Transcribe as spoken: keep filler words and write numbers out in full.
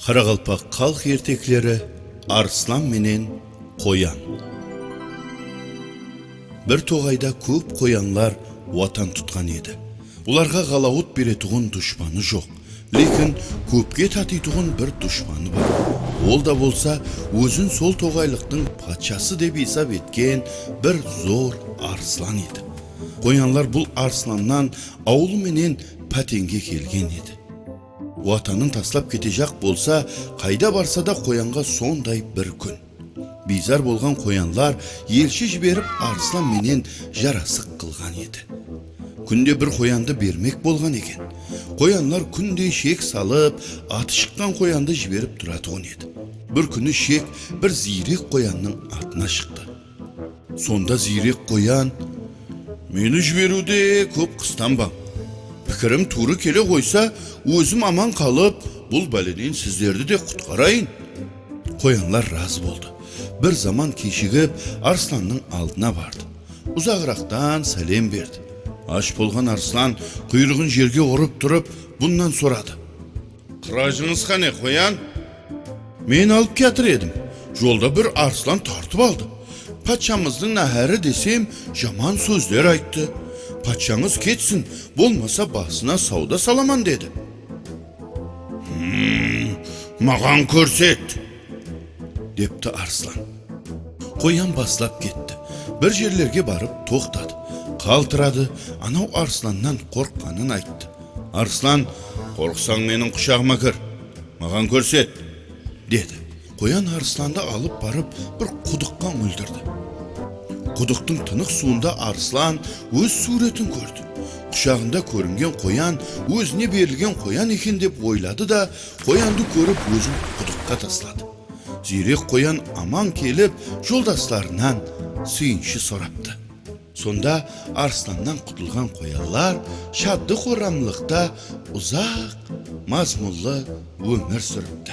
Qaraqalpaq xalıq ertekleri. Arıslan menen qoyan. Bir toǵayda kóp qoyanlar watan tutqan edi. Olarǵa ǵalawıt beretuǵın dushpanı joq. Lekin kópke tatıytuǵın bir dushpanı bar. Ol da bolsa ózin sol toǵaylıqtıń patshası dep esap etken bir zor arıslan edi. Qoyanlar bul arıslannan awılı menen pátenge kelgen edi. Watanın taslap ketejaq bolsa, qayda barsa da qoyanǵa sonday bir kún. Biyzar bolǵan qoyanlar elshi jiberip arıslan menen jarasıq qılǵan edi. Kúnde bir qoyandı bermek bolǵan eken. Qoyanlar kúnde shek salıp, atı shıqqan qoyandı jiberip turatuǵın edi. Bir kúni shek bir ziyrek qoyannıń atına shıqtı. Sonda ziyrek qoyan, "Meni jiberiwde kóp qıstanbań. Pikirim tuwrı kele qoysa, ózim aman qalıp, bul báleden sizlerdi de qutqarayın." Qoyanlar razı boldı. Bir zaman keshigip, arıslannıń aldına bardı. Uzaǵıraqtan sálem berdi. Ash bolǵan arıslan quyrıǵın jerge urıp turıp, bunnan soradı. "Qırajıńız qáne, qoyan?" "Men alıp kiyatır edim. Jolda bir arıslan tartıp aldı. Patshamızdıń náhári desem, jaman sózler ayttı. Patshańız ketsin, bolmasa basına sawda salaman dedi." "Hmm, maǵan kórset!" depti arıslan. Qoyan baslap ketti. Bir jerlerge barıp toqtadı. Qaltıradı, anaw arıslannan qorqqanın ayttı. Arıslan, "Qorqsań, meniń qushaǵıma kir. Maǵan kórset," dedi. Qoyan arıslandı alıp barıp, bir qudıqqa úmildirdi. Qudıqtıń tınıq suwında arıslan óz súwretin kórdi. Qushaǵında kóringen qoyan ózine berilgen qoyan eken dep oyladı da, qoyandı kórip ózin qudıqqa tasladı. Ziyrek qoyan aman kelip, joldaslarınan súyinshi soraptı. Sonda arıslannan qutılǵan qoyanlar shaddı-xorramlıqta uzaq, mazmunlı ómir súripti.